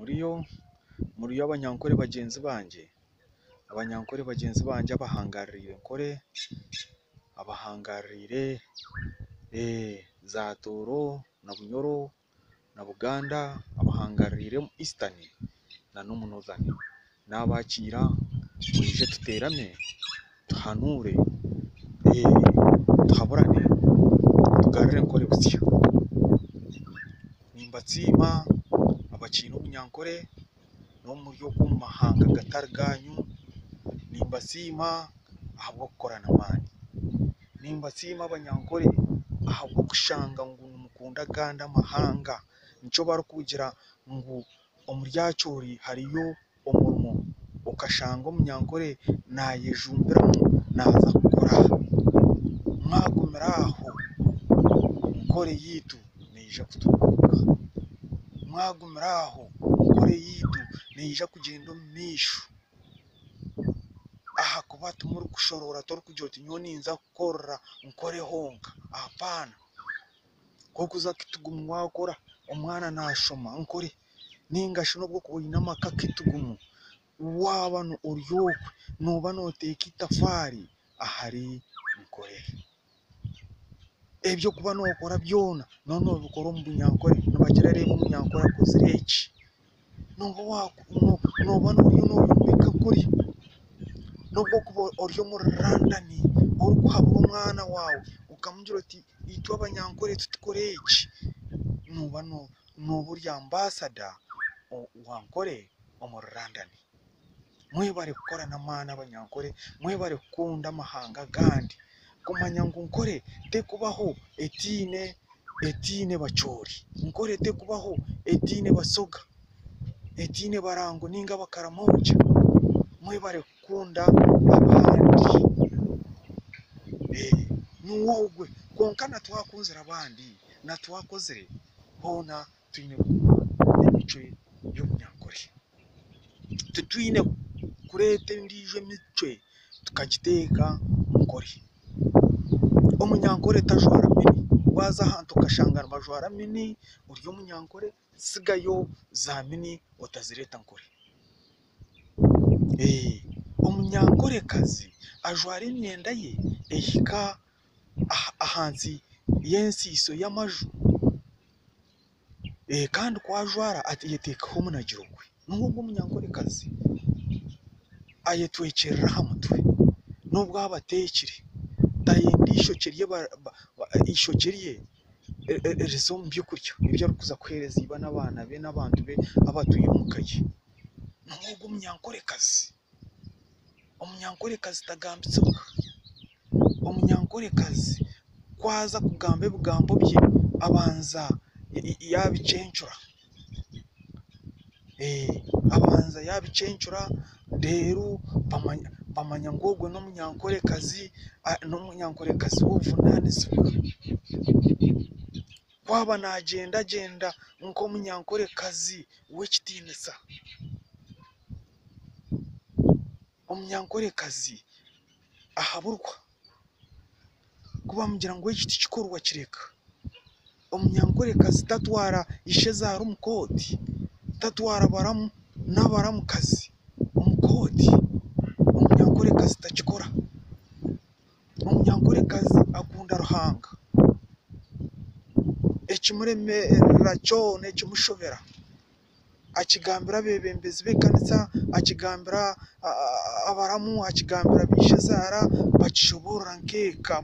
Muriyo muriyo abanyankore bagyenzi bangye, abanyankore bagyenzi bangye abahangaririire Nkore, abahangaririire za Tooro na Bunyoro na Buganda, abahangaririire omu Eastern nana omu Northern. Nabakiira mwije tuteerane tuhanuure tuhaburane tugarure Nkore busya. Nimbatsiima abakiine obunyankore n'obu muri okwo omu mahanga gatari gaanyu, nimbasiima ahabw'okukora n'amaani. Nimbasiima abanyankore ahabw'okushanga ngu nimukunda agandi amahanga. Nikyo barikugira ngu omuri Acholi hariyo omurimo okashanga omunyankore naayejumbiramu naaza kukora. Mwagumira aho Nkore yaitu neija kutunguuka. Mwagumira aho Nkore yaitu neija kugyenda omu maisho ahakuba timurikushoroora torikugira oti nyowe ninza kukorera Nkore honka apaana. Ku orikuza Kitugumu waakora omwana naashoma Nkore nainga shi n'obu orikuba oine amaka Kitugumu waaba ori okwe nooba nooteeka eitafaari ahari Nkore. Eby'okuba nookora byona nooba noobikora omu bunyankore nibagira reeba omunyankore akozire eki. Nooba nooba oriyo nooyombeka Nkore. N'obu orikuba ori omuri London orikuhabura omwana waawe okamugira oti itwe abanyankore titukora eki, nooba nooba ori ambaasada wa Nkore omuri London. Mwebare kukora n'amaani abanyankore, mwebare kukunda amahanga agandi, kumanya ngu Nkore tekubaho etaine etaine Bacholi, Nkore tekubaho etaine Basoga, etaine Barango nainga Abakaramoja. Mwebare kukunda abandi. Niwe ogwe kwonka na twakunzire abandi, na twakozire hoona twine kuguma n'emicwe y'obunyankore. Titwine kureeta endiijo emicwe tukagiteeka Nkore. Omunyankore tajwara mini. Waaza ahantu okashanga nibajwara mini ori omunyankore tsigayo za mini otazireeta Nkore. Omunyankorekazi ajwara emyenda ye ehika ahansi y'ensiiso y'amaju kandi ku ajwara ayeteekaho omunagiro gwe. Niwe ogwo omunyankorekazi ayetwekyerera aha mutwe nobu aba ateekire tayenda eishokye rye rize omu byokurya ebi arikuza kuheereza iba n'abaana be n'abantu be abatwire omu ka ye. Niwe ogwo omunyankorekazi. Omunyankorekazi tagambisibwa. Omunyankorekazi ku aza kugamba ebigambo bye abanza yaabicencura. Abanza yaabicencura reero bamanya ngu ogwo n'omunyankorekazi n'omunyankorekazi w'obuvunaanizibwa. Ku aba naagyendagyenda nk'omunyankorekazi w'ekitiinisa. Omunyankorekazi ahaburwa. Ku bamugira ngu eki tikikorwa kireka. Omunyankorekazi tatwara ishezaara omu kooti, tatwara baramu n'abaramukazi omu kooti. Omunyankorekazi takikora. Omunyankorekazi akunda Ruhanga. Ekimuremeerera kyona ekimushobera akigambira abeebembezi b'ekanisa, akigambira abaramu, akigambira baishezaara bakishoboorora nk'eka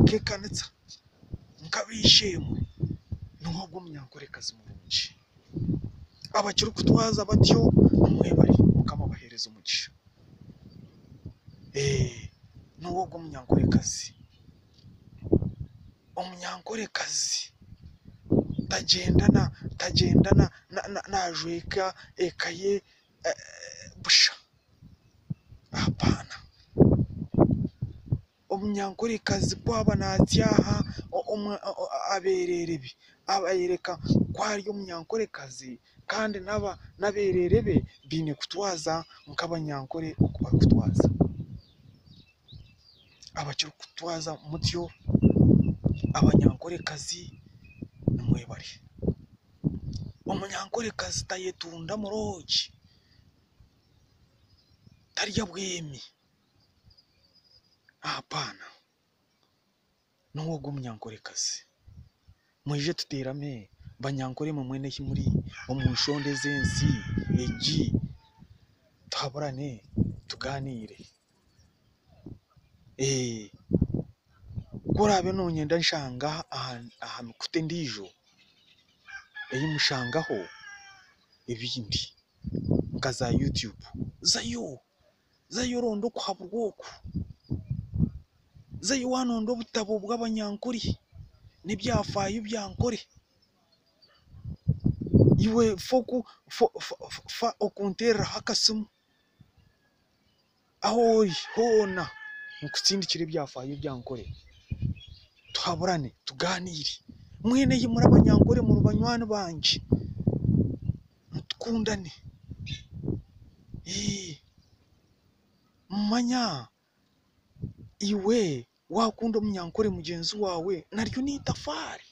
nk'ekanisa nk'ab'eishe-emwe. Niwe ogwo omunyankorekazi murungi. Abakirikutwaza batyo nimwebare Mukama abaheereze omugisha. Niwe ogwo omunyankorekazi. Omunyankorekazi tagyenda tagyenda naajweka eka ye busha. Apaana. Omunyankorekazi ku aba naatsyaha abeereere be, ayoreka ku ari omunyankorekazi kandi n'abeereere be baine kutwaza nk'abanyankore oku barikutwaza. Abakirikutwaza mutyo abanyankorekazi nimwebare. Omunyankorekazi tayetunda muroogi, tarya bwemi. Hapana. N'oha ogwo omunyankorekazi? Mwije tuteerame banyankore imwe mwena ahi muri omu nshonda ez'ensi egi tuhaburane tugaaniire. Ku oraabe noonyenda nshanga aha mikutu endiijo ei mushangaho ebindi nka za YouTube zayo zayo oronde okuhaburwa oku. Zayo waanonda obutabo bw'abanyankore n'ebyafaayo bya Nkore. Iwe fa okunteereraho akasimu ahu ori hoona nkutsindikire ebyafaayo bya Nkore tuhaburane tugaaniire. Mwena ahi muri abanyankore muri banywani bangye mutukundane. Manya iwe waakunda omunyankore mugyenzi waawe naryo n'eitafaari.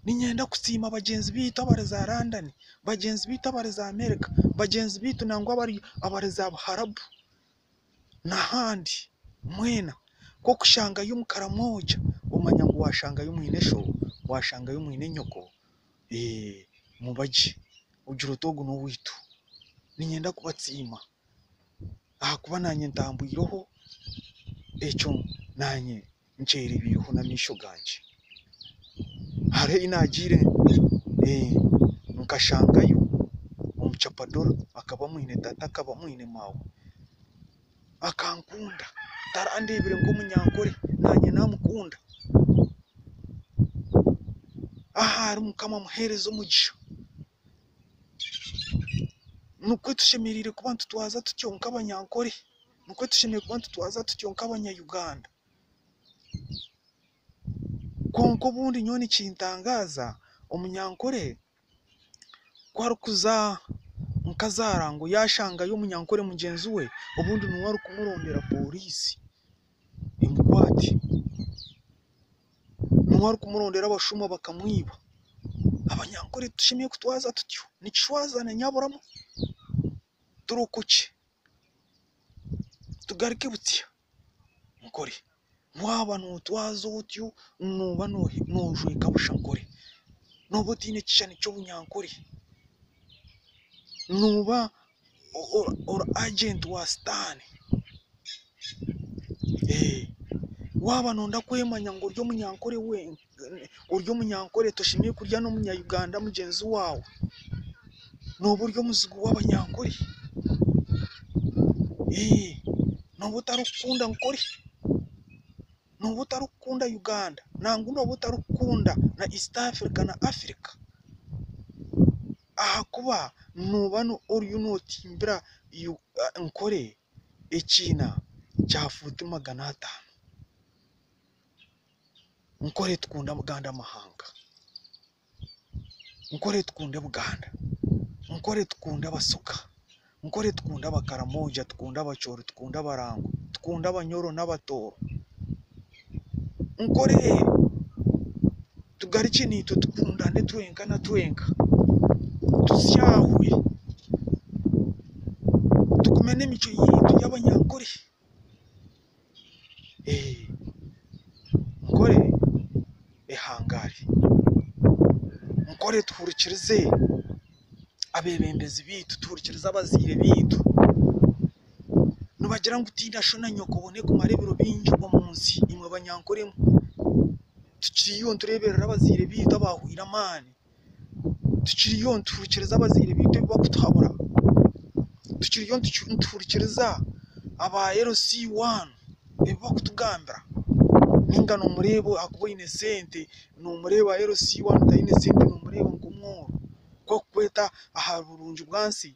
Niinyenda kusiima bagyenzi baitu abari za London, bagyenzi baitu abari za America, bagyenzi baitu nangwa abari za Buharabu n'ahandi mwena. Ku orikushangayo Omukaramoja omanya ngu waashangayo mwine sho, waashangayo mwine nyoko, mubagye ogire oti ogu n'owaitu. Niinyenda kubasiima ahakuba naanye ntambwireho ekyo naanye nkyerebiireho n'amaisho gangye. Hariho ei naagiire nkashangayo omucapadora akaba mwine tata akaba mwine maawe akankunda tarandeebire nk'omunyankore naanye naamukunda. Ahu ari Mukama amuheereze omugisha. Nikwo tushemereire kuba nitutwaza tutyo nk'abanyankore, nikwo tushemereire kuba nitutwaza tutyo nk'abanya-Uganda. Kwonka obundi nyowe nikintangaaza omunyankore ku arikuza nka zaara ngu yaashangayo omunyankore mugyenzi we obundi niwe arikumurondera pooriisi emukwate, niwe arikumurondera abashuma bakamwiba. Abanyankore titushemereire kutwaza tutyo, nikishwazana nyaburamu turokokye tugaruke butsya Nkore. Waaba nootwaza otyo nooba noojweka busha Nkore, nooba otaine kishushani ky'obunyankore, nooba ori agenti wa sitaane. Waaba nooyenda kwemanya ngu ori omunyankore ori omunyankore toshemereire kurya n'omunya-Uganda mugyenzi waawe, nooba ori omuzigu w'abanyankore. Nooba otarikukunda Nkore, nooba otarikukunda Uganda nangwa nooba otarikukunda na East Africa na Africa ahakuba nooba oriyo nootimbira Nkore ekiina kya fuuti 500. Nkore tukunde agandi amahanga, Nkore tukunde Buganda, Nkore tukunde Abasoga, Nkore tukunde Abakaramoja, tukunde Abacholi, tukunde Abarango, tukunde Abanyoro n'Abatooro. Nkore tugarukye naitwe tukundane twenka na twenka, tusyahwe, tugume n'emicwe yaitu y'abanyankore. Nkore ehangaare, Nkore tuhurikirize abeebembezi baitu, tuhurikirize abazaire baitu. Nibagira ngu tiina sho na nyoko obone kumara ebiro bingi omu nsi imwe banyankore mwe. Tukiriyo nitureeberera abazaire baitu abaahweire amaani, tukiriyo nituhurikiriza abazaire baitu ebi barikutuhabura, tukiriyo nituhurikiriza aba LC1 ebi barikutugambira. Nainga noomureeba ahakuba oine sente, noomureeba LC1 taine sente noomureeba nk'omworo. Ku arikukweta aha burungi bwansi,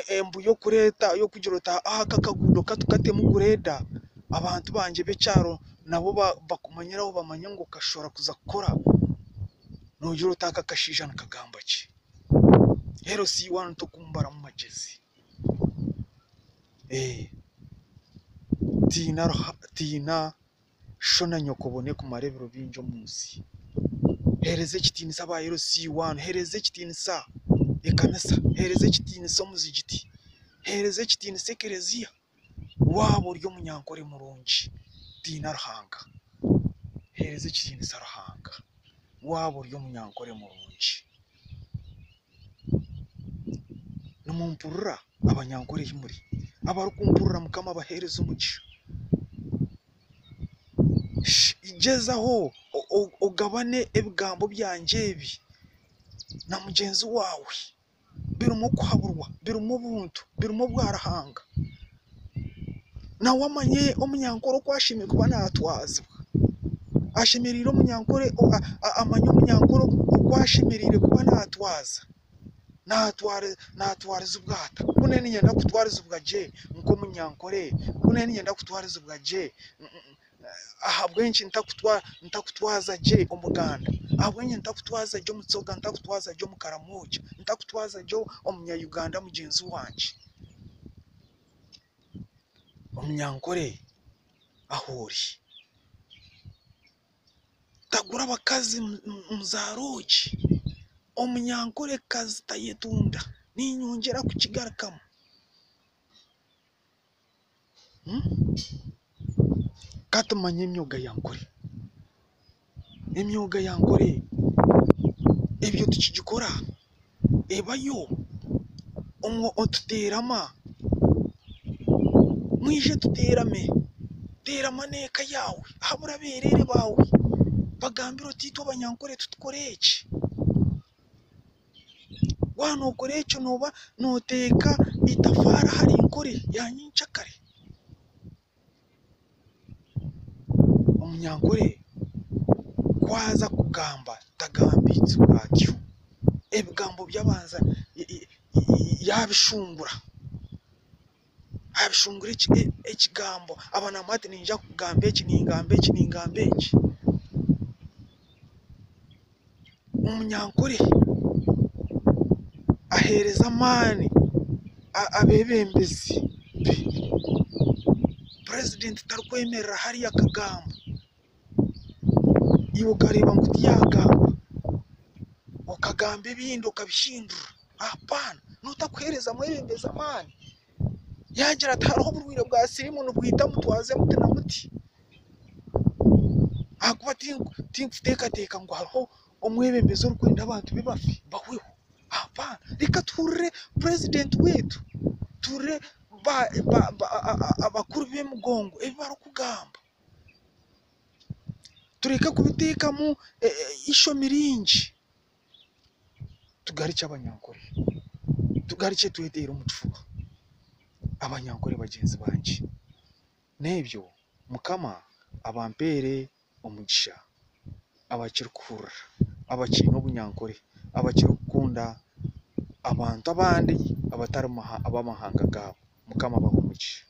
embu y'okureeta y'okugira oti aka akaguudo ka tukatemu gureeda, abantu bangye b'ekyaro nabo bakumanyiraho bamanye ngu okashobora kuza kukora, noogira oti aka akashaija nikagamba ki? LC1 tokumbaramu magyezi. Tiina sho na nyoko obone kumara ebiro bingi omu nsi. Heereza ekitiinisa aba LC1, heereza ekitiinisa ekanisa, heereza ekitiinisa omuzigiti, heereza ekitiinisa ekereziya. Waaba ori omunyankore murungi, tiina Ruhanga. Heereza ekitiinisa Ruhanga waaba ori omunyankore murungi. Nimumpurira abanyankore ahi muri? Abarikumpurira Mukama abaheereze omugisha. Gyezaho ogabane ebigambo byangye ebi na mugyenzi waawe. Birimu okuhaburwa, birimu obuntu, birimu obwaruhanga. Nawe amanye omunyankore oku ashemereire kuba naatwazibwa. Ashemereire omunyankore amanye omunyankore oku ashemereire kuba naatwaza. Naatwarizibwa ata? Ku nari niinyenda kutwarizibwa gye nk'omunyankore, ku nari niinyenda kutwarizibwa gye Ahabw'enki ntakutwaza gye Omuganda? Ahabw'enki ntakutwaza gye Omutsoga, ntakutwaza gye Omukaramoja, ntakutwaza gye Omunya-Uganda mugyenzi wangye? Omunyankore ahu ori, tagura abakazi muzaara ogi. Omunyankorekazi tayetunda. Niinyongyera kukigarukamu. Ka tumanye emyoga ya Nkore. Emyoga ya Nkore ebyo tukigikora ebayo tuteerama. Mwije tuteerame. Teerama n'eka yaawe ahabura abeereere baawe bagambire oti itwe Abanyankore titukora eki. Waaba nookora ekyo nooba nooteeka eitafaari ahari Nkore ya nyenkyakare. Omunyankore ku aza kugamba tagamba eizibu atyo. Ebigambo bye abanza yaabishungura. Abishungura ekigambo aba naamanya ati niinyija kugamba eki, ningamba eki, ningamba eki. Omunyankore aheereza amaani abeebembezi be. Purezidenti tarikwemerera hariya akagamba iwe okareeba ngu tiyagamba, okagamba ebindi okabihindura. Hapana! Nootakuheereza mwebembezi amaani. Yaagira ati hariho oburwaire bwa siriimu nibwita mutwaze muti na muti. Ahakuba tinkuteekateeka ngu hariho omwebembezi orikwenda abantu be bafe bahweho. Hapana! Reka tuhurire purezidenti waitu, tuhurire abakuru b'emigongo ebi barikugamba. Tureke kubiteekamu eishomi ringi. Tugarukye Abanyankore, tugarukye tweteere omu kifuba Abanyankore bagyenzi bangye. N'ebyo Mukama abampeere omugisha abakirikuhurira, abakiine obunyankore, abakirikukunda abantu abandi abatari ab'amahanga gaabo. Mukama abahe omugisha.